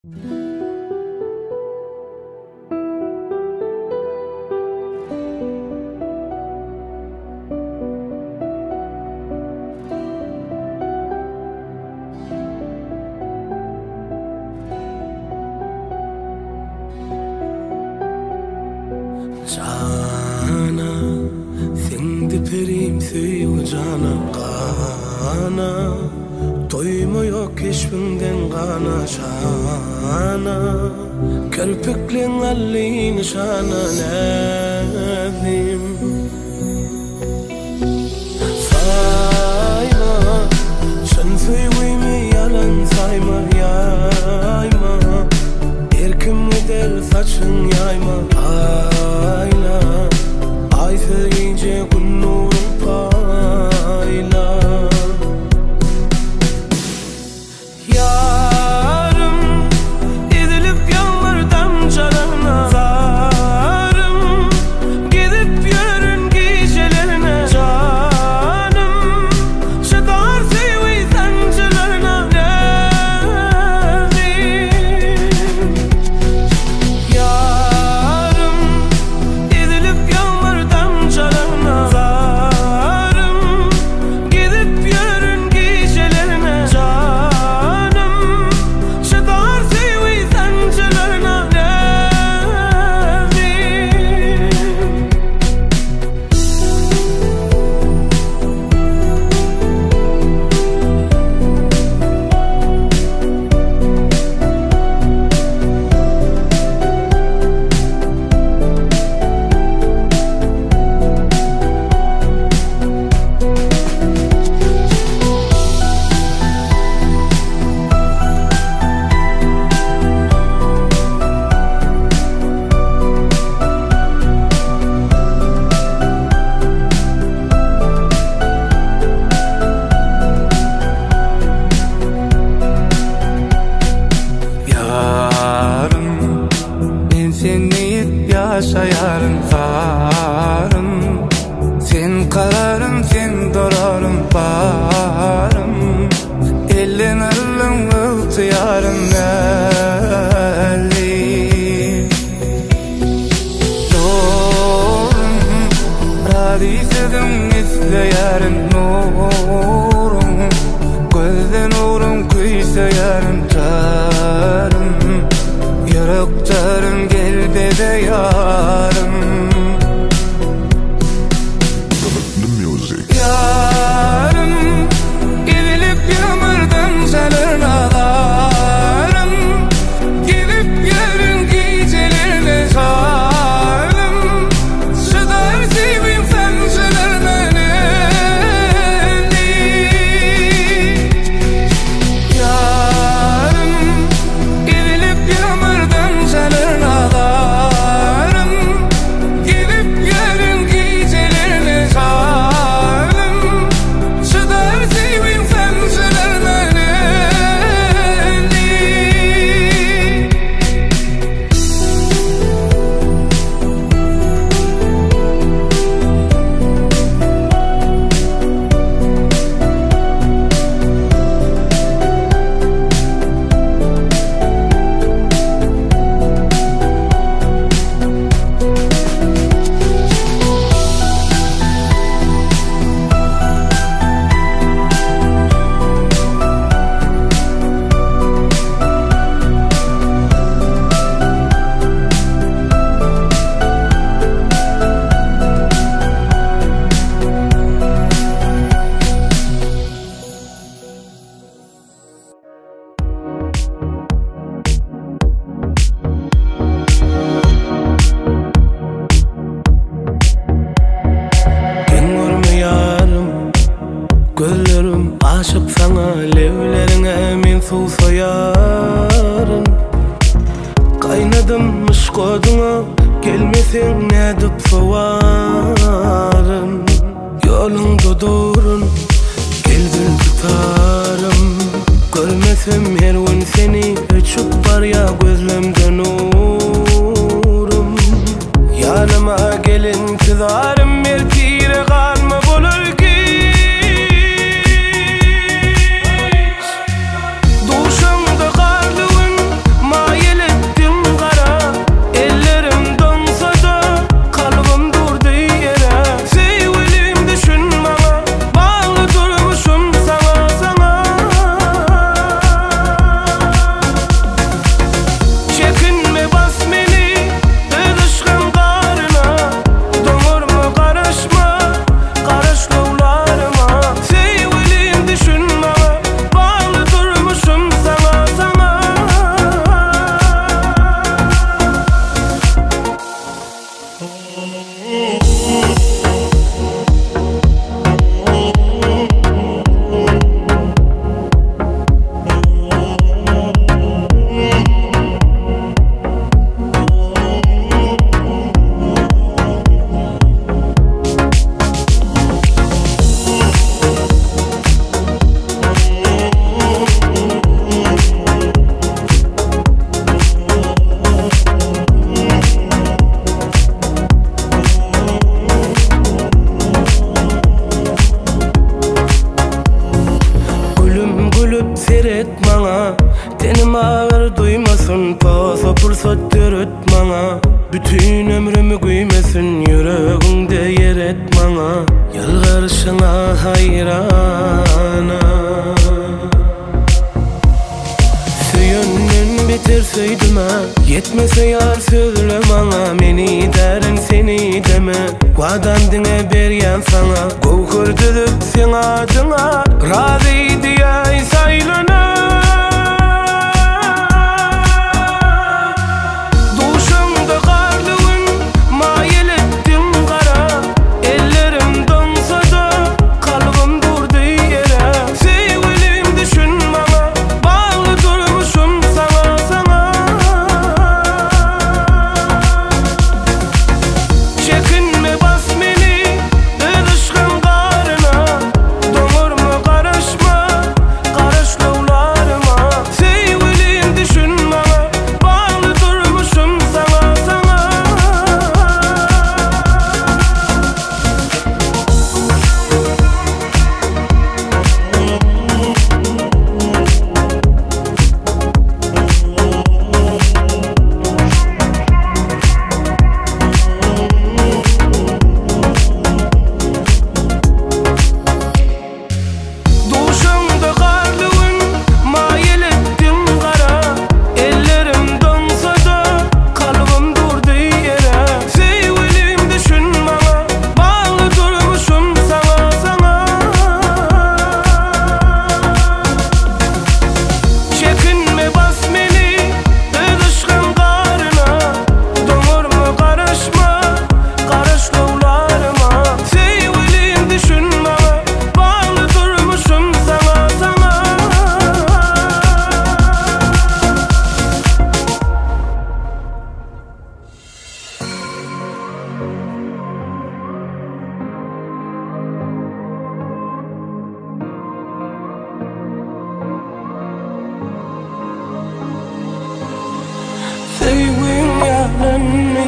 Jana, siňdi perim söýgi jana, gana. Doýmaýok keşbiňden gana, şana. Kirpikleň aldy nyşana, näzlim. Saýma, çyn söýgümi ýalan saýma, ýaýma. Erkim gider saçyň ýaýma, aýla. Aýsyz gije Gün nurun paýla. Ýarym, ezilip ýagmyr damjalarna, Zarym, gezip ýörün gijelerine, Janym, çydar söýgi sanjylarna, Näzlim. Ýarym, ezilip ýagmyr damjalarna, Zarym, Gezip ýörün gijelerine janym, Çydar söýgi sanjylaryna näzlim. Ýarym, men sen diýip ýaşaýaryn zarym. Sen kararym, sen durarym barym. Elden aldyň ygtyýarym näli. Dorum, razy sözüň isleýärin nuruň. Gözden ugruň küýseýärin tarym. Ýürek tarym gel bize ýarym. Gyzykly music. Ýarym, ezilip ýagmyrdan çalar nazarym. Gezip ýörün gijelerine janym. Çydar söýgim sanjylaryna näli. Ýarym, ezilip ýagmyrdan çalar nazarym. Gezip ýörün gijelerine janym. Çydar söýgim sanjylaryna näli. Geň görme ýarym, gözlerim aşyk saňa, Lebleriňe men suwsaýaryn. Gaýnadym yşk oduňa, gelmeseň nädip sowaryn. Ýoluňda durun, gel zülpi tarym. Görmesem her gün seni, öçüp barýa gözlemde nurum. Ýanyma gel intizarym, ertire galma bolar giç. Duşaňda garly gün. Kim agyr duýmasyn, posa pursat döret maňa. Bütün ömrümi güýmesin, ýüregiňde ýer et maňa. Ýylgyrşyňa haýrana. Söýenden beter söýdüm-ä, Ýetmese ýar sözle maňa. Meni därin seni deme, Wadam diňe berýän saňa. Göwher düzüp seň adyňa, Razy diýäý saýlana. Duşaňda garly gün, maýyl etdiň gara. Ellerim doňsa-da, kalbym durdy ýere. Söýgülim düşün maňa, bagly durmuşym saňa, saňa. Çekinme bas meni öz yşkyň garyna. Doňurma garaşma, garaş lowlaryma. Söýgülim düşün maňa, bagly durmuşym saňa, saňa. Duşaňda garly gün, maýyl etdiň gara. Ellerim doňsa-da, kalbym durdy ýere. Söýgülim düşün maňa, bagly durmuşym saňa, saňa. Çekinme bas meni öz yşkyň garyna. Doňurma garaşma, garaş lowlaryma. Söýgülim düşün maňa, bagly durmuşym saňa, saňa. Söýgüň ýalanmy,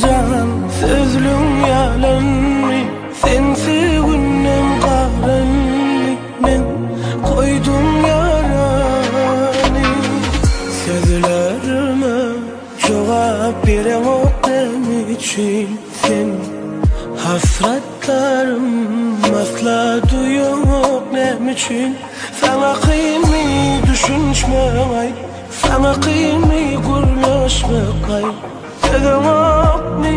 jan, sözlüň ýalanmy? Sensiz günem garaldy, men koýdum ýarany. Sözlerime jogap bereňok näme üçin sen? Hasratlarym asla duýaňok näme üçin? Saňa kynmy düşünişmek aý, saňa kynmy gürleşmek aý? Tözeňokmy,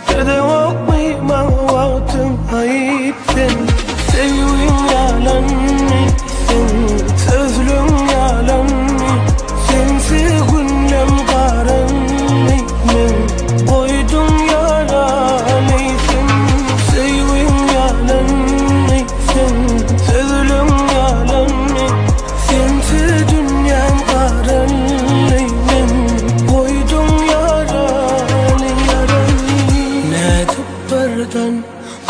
tözeňokmy maňa wagtyň aýt sen? Söýgüň ýalanmy sen, sözlüň ýalanmy? Sensiz günem garaldy, men goýdum ýarany sen. Söýgüň ýalanmy sen, sözlüň ýalanmy? Sensiz dünýäm garaldy, men goýdum ýarany, ýarany. Nädip birden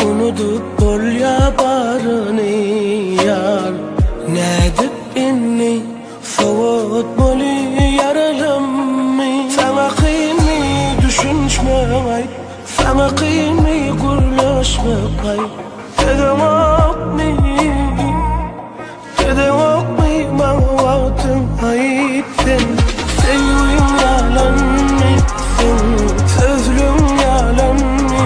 unudyp bolýa baryny ýar? Nädip inni sowatmaly ýaralanmy? Saňa kynmy düşünişmek aý, saňa kynmy gürleşmek aý? Tözeňokmy, tözeňokmy maňa wagtyň aýt sen? Söýgüň ýalanmy sen, sözlüň ýalanmy?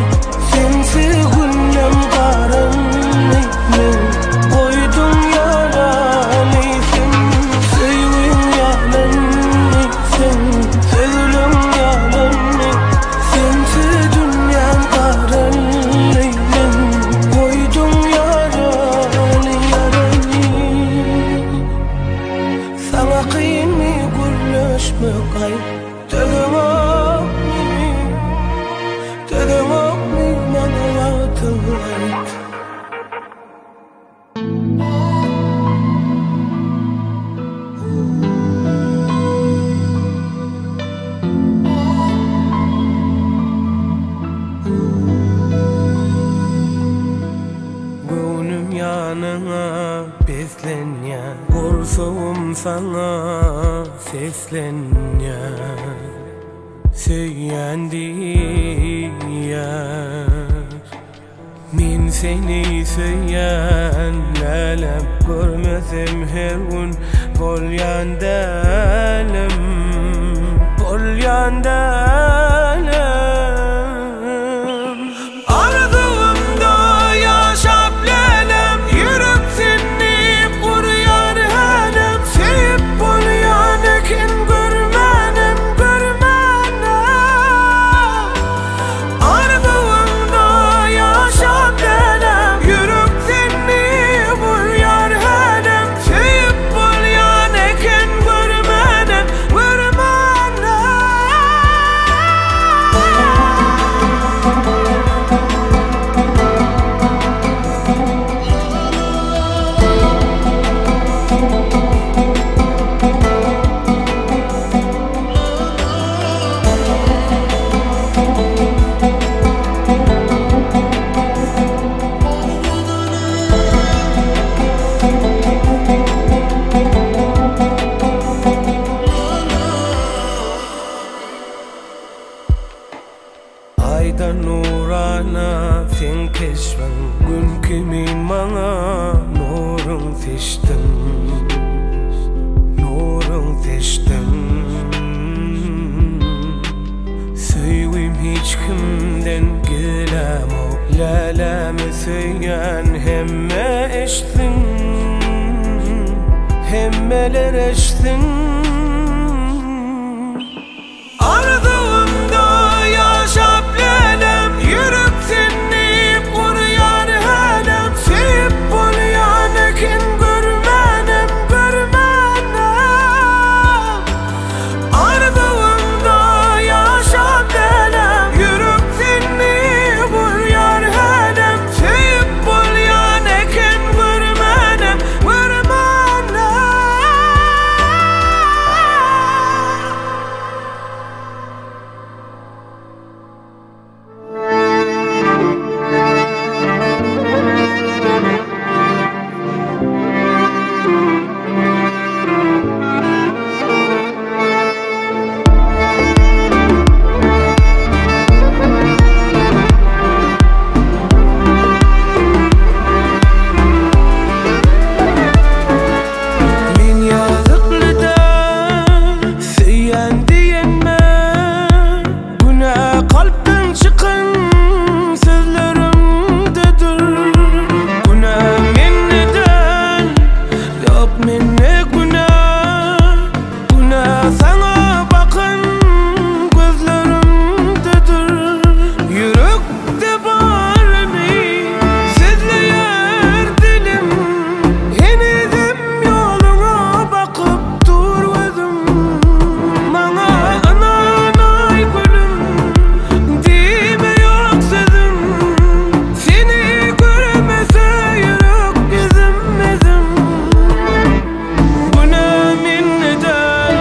Sensiz günem garaldy, men goýdum ýarany sen. Söýgüň ýalanmy sen, sözlüň ýalanmy? Sensiz dünýäm garaldy, men goýdum ýarany, ýarany. Saňa kynmy gürleşmek aý, tözeňokmy, tözeňokmy maňa wagtyň aýt? Göwnüm ýanyňa beslenýär, gursagym saňa seslenýär. Söýýän diýýär. Men seni söýýän, lälem, görmesem her gün. bolýan dälem Bolýan dälem Arzuwymda ýaşap lälem Ýürek sen diýip urýar hälem Söýüp bolýan eken görmänem görmänem Arzuwymda ýaşap lälem Ýürek sen diýip urýar hälem Söýüp bolýan eken görmänem görmänem. Aýda nurana seň keşbiň Gün kimin maňa nuruň seçdiň Nuruň seçdiň Söýgüm hiç kimden gizlämok Lälämi söýýän hemme eştsin Hemmeler eştsin Arzuwymda ýaşap lälem Ýürek sen diýip urýar hälem Söýüp bolýan eken görmänem görmänem Arzuwymda ýaşap lälem Ýürek sen diýip urýar hälem Söýüp bolýan eken görmänem görmänem. Men ýazykly däl, söýýän diýenme Günä kalpdan çykan sözlerimdedir Günä mende däl, ýok mende günä Günä saňa bakan gözlerimdedir Ýürekde baryny sözleýär dilim Henizem ýoluňa bakyp dur gözüm Maňa ynanaý gülüm Diýme ýok sözüm Seni görmese ýürek ezim ezim Günä mende däl.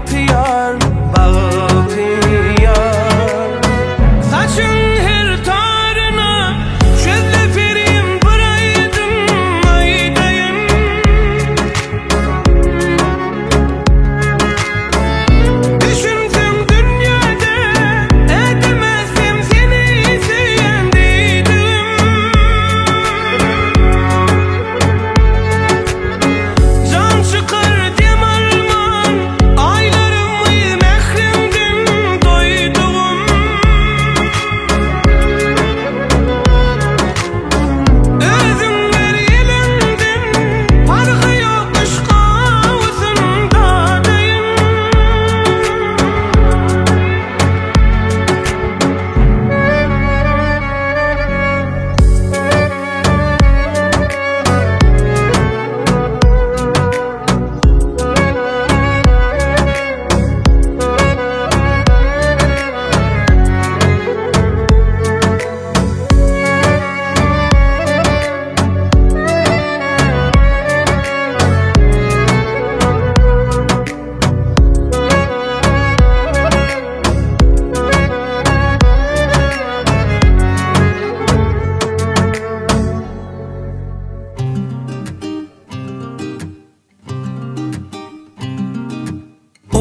bagtyýar, bagtyýar. Saçyň her taryna çözle serim bir aýdym aýdaýyn. Düşünseň dünýäde ädemezdim seni söýen diýdigim. Jan çykar dem alman aýlarymy mähriňden doýdugym. Özüň ber eliňden parhy ýok yşk awusynda deýin.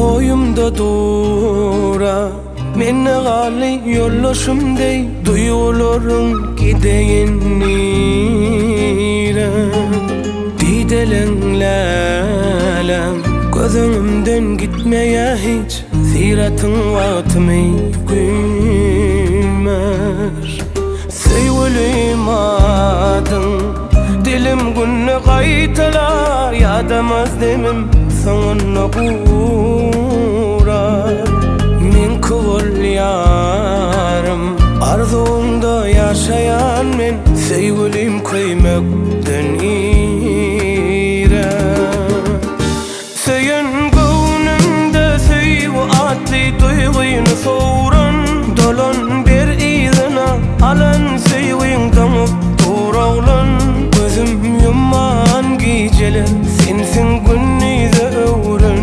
Oýumda dura Mende galdy ýoldaşym deý Duýgularyň gideýin nirä Dideleň läläm Göz öňümden gitmeýä hiç Syratyň wagtymy güýmär Söýgülim adyň Dilim günde gaýtalar Ýadamaz demim soňunda gurar Meňki bol ýarym Arzuwyňda ýaşaýan men Söýgülim köýmekden irä Söýen göwnümde söýgi atly duýgyny sowran, Dolan ber yzyna alan söýgiň doňup dur oglan. Gözüm ýumman gijeler sensiň gündize öwren,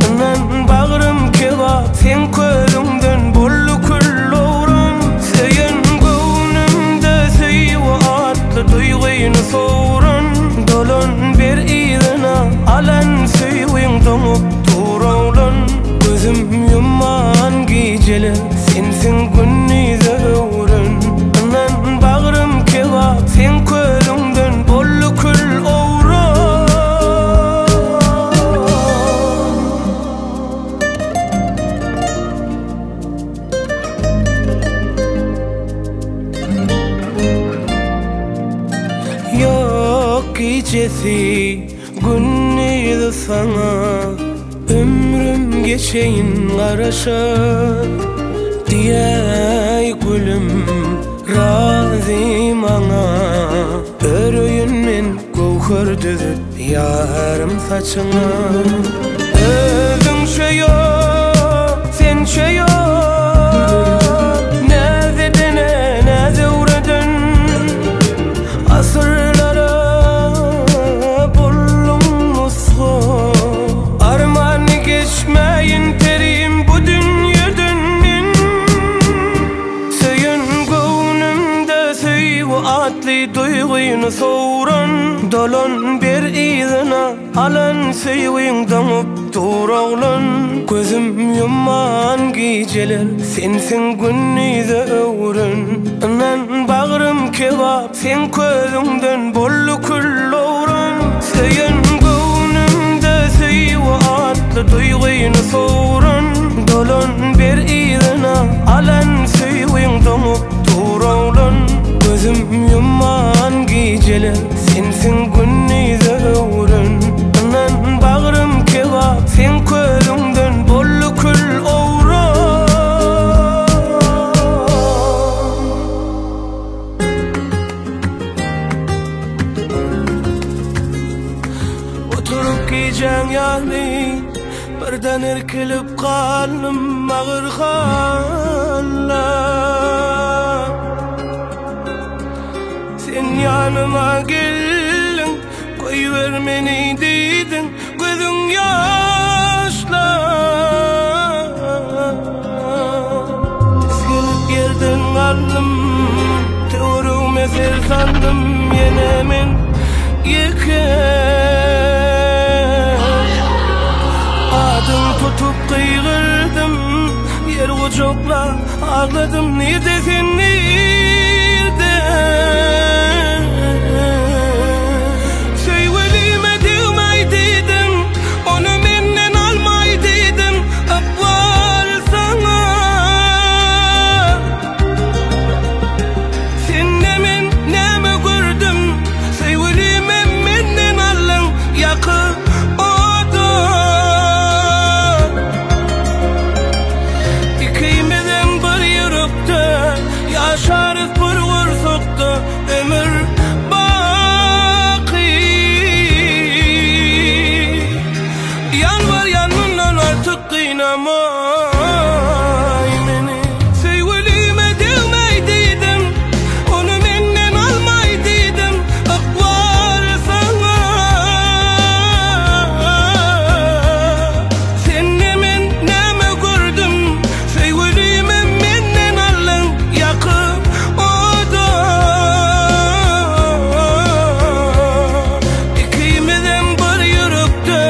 Ynan bagrym kebap seň közüňden boldy kül owran. Söýen göwnümde söýgi atly duýgyny sowran, Dolan ber yzyna alan söýgiň doňup dur oglan. Gözüm ýumman gijeler sensiň gündize öwren, Ynan bagrym kebap seň közüňden boldy kül owran. Ýok gijesi gündizi saňa Ömrüm geçeýin garaşyp Diýäý gülüm razy maňa Öreýin men göwher düzüp ýarym saçyňa Özüňçe ýok, sençe ýok Näz edene näz öwreden Asyrlara bolduň nusga Arman geçmäýin perim bu dünýeden men Söýen göwnümde söýgi atly duýgyny sowran Dolan ber yzyna alan söýgiň doňup dur oglan Gözüm ýumman gijeler sensiň gündize öwren Ynan bagrym kebap seň közüňden boldy kül owran Söýen göwnümde söýgi atly duýgyny sowran Dolan ber yzyna alan söýgiň doňup dur oglan Gözüm ýumman gijeler sensiň gündize öwren Ynan bagrym kebap seň közüňden boldy kül owran. Oturyp gijäň ýany birden irkilip galdym agyr halla. Sen ýanyma geldiň, goýber meni diýdiň, gözüň ýaşla. sandym ýene men ýeke. Adyň tutup gygyrdym, ýer gujaklap agladym, nirde sen nirde? Söýgülime degmäý diýdim, ony menden almaý diýdim, ykbal saňa. Sende men näme gördüm, söýgülime menden aldyň, ýakyp oda. Ikimizem bir ýürekde, ýaşarys bir gursakda, ömür baky. Ýalbarýan mundan artyk gynamaý meni. Söýgülime degmäý diýdim, ony menden almaý diýdim, ykbal saňa. Sende men näme gördüm, söýgülime menden aldyň, ýakyp oda. Ikimizem bir ýürekde,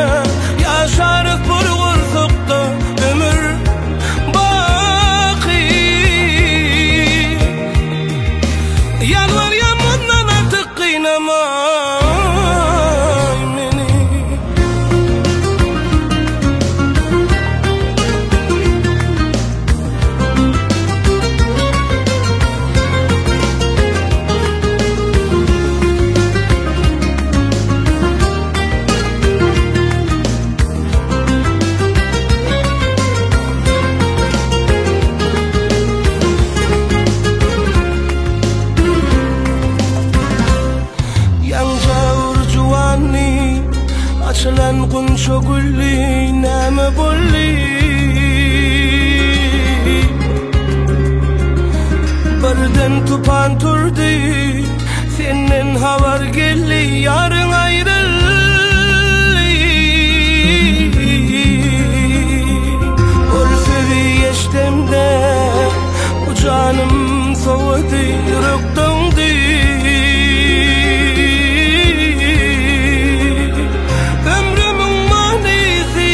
ýaşarys bir gursakda, ömür baky. Ýalbarýan mundan artyk gynamaý meni. Ýaňja bir juwandy, açylan gunça gülli, näme boldy? Birden tupan turdy, senden habar geldi, ýaryň aýryldy. Ol sözi eşdemde, bu janym sowady, ýürek doňdy. Ömrümiň manysy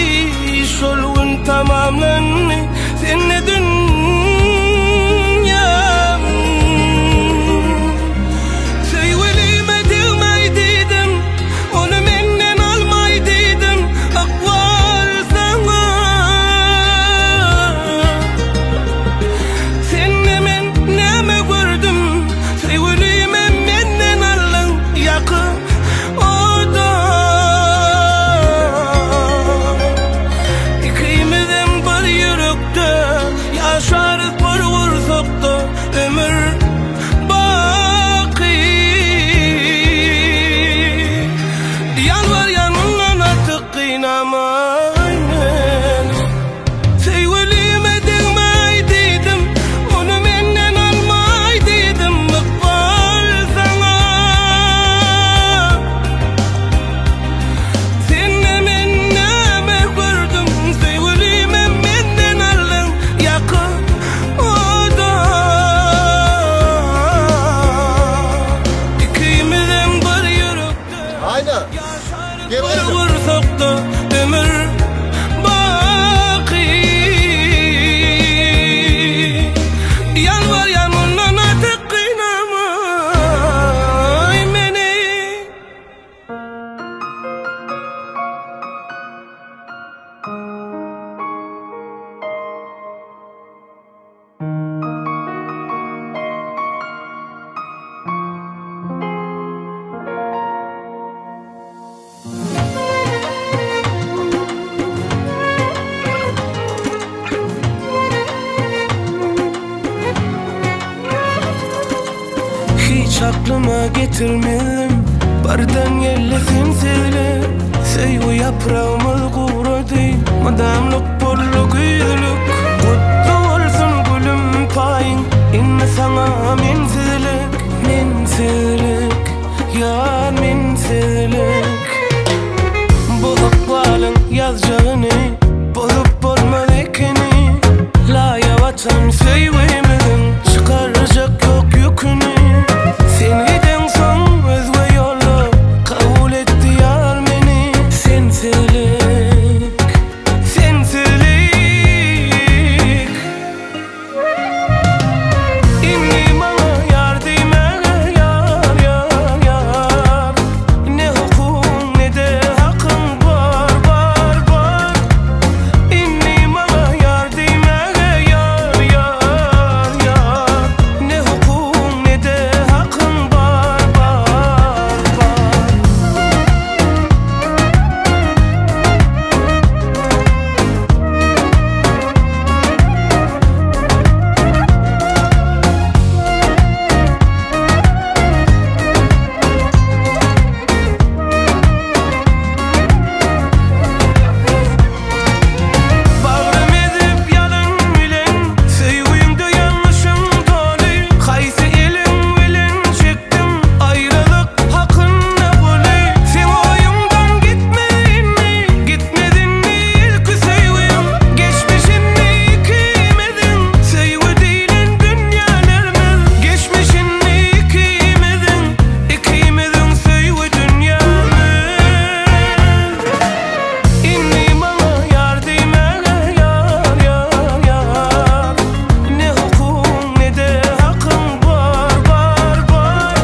şol gün tamamlandy, sende dünýäm. Söýgülime degmäý diýdim, ony menden almaý diýdim, ykbal saňa. Sende men näme gördüm, söýgülime menden aldyň, ýakyp oda. Ikimizem bir ýürekde, ýaşarys bir gursakda, ömür baky. Ýalbarýan mundan artyk gynamaý meni. Söýgülime degmäý diýdim, ony menden almaý diýdim, ykbal saňa. Sende men näme gördüm, söýgülime menden aldyň, ýakyp oda. Ikimizem bir ýürekde, Aýna. ýaşarys Gel bir gyzym. gursakda, ömür baky. Ýalbarýan mundan artyk gynamaý meni. Hiç aklyma getirmedim, bardan geldi sensizlik. Söýgi ýapragymyz gurady, mydamlyk boldy güýzlük. Gutly bolsun gülüm paýyň, indi saňa mensizlik, mensizlik, ýar mensizlik. Bu ykbalyň ýazjagyny bozup bolmaz ekeni. Laýa batan söýgimiziň çykarjak ýok ýüküni. Sen giden Sensizlik, sensizlik. Inni maňa ýar diýmäge ýar, ýar, ýar. Ne hukugyň ne-de hakyň bar, bar, bar. Inni maňa ýar diýmäge ýar, ýar, ýar. Ne hukugyň ne-de hakyň bar, bar, bar. Bagrym ezip ýalyn bilen, Söýgüňde ýalňyşym doly. Haýsy eliň bilen çekdiň aýralyk hakynda goly? Seň oýuňdan gitmedimmi, gitmedimmi ilki söýgüm? Geçmişinde ikimiziň söýgi diýlen dünýälerimiz. Geçmişinde ikimiziň, ikimiziň söýgi dünýämiz. Inni maňa ýar diýmäge ýar, ýar, ýar. Ne hukugyň ne-de hakyň bar, bar, bar.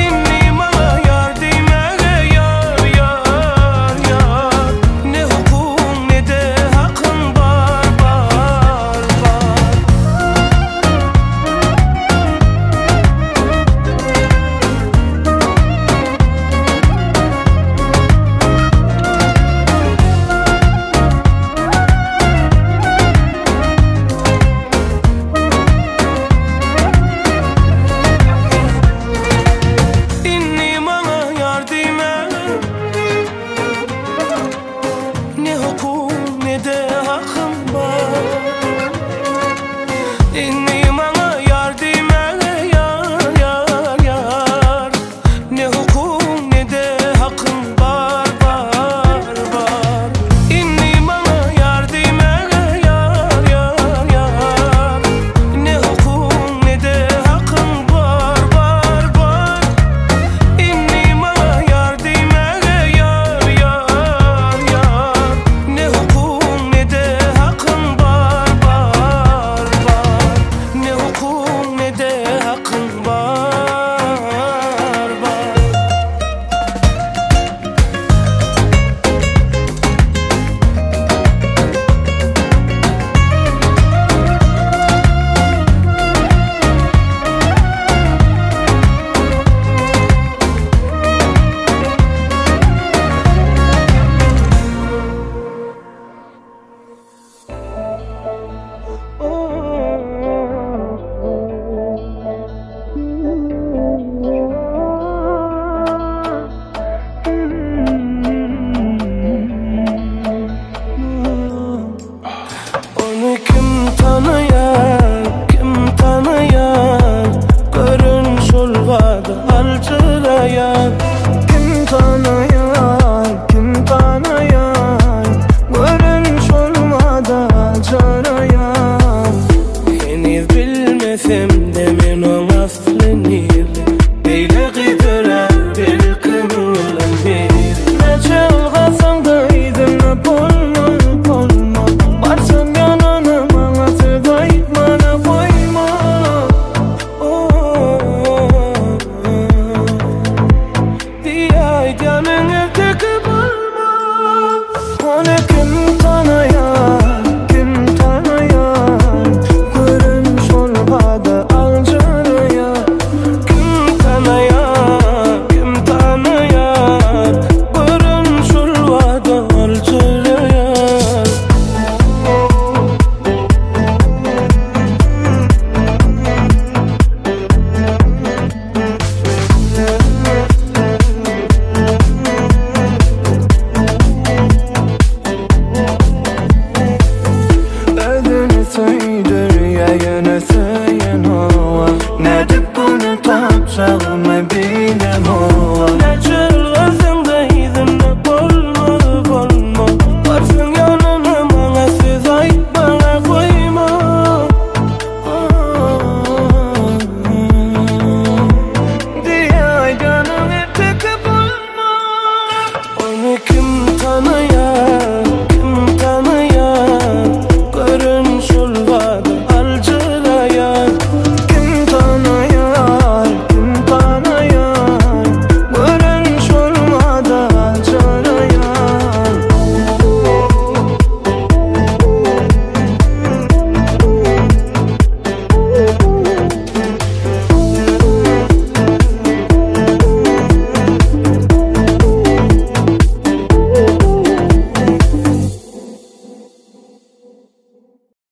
Inni maňa ýar diýmäge ýar, ýar, ýar. Ne hukugyň ne-de hakyň bar, bar, bar. Inni maňa ýar diýmäge ne hukugyň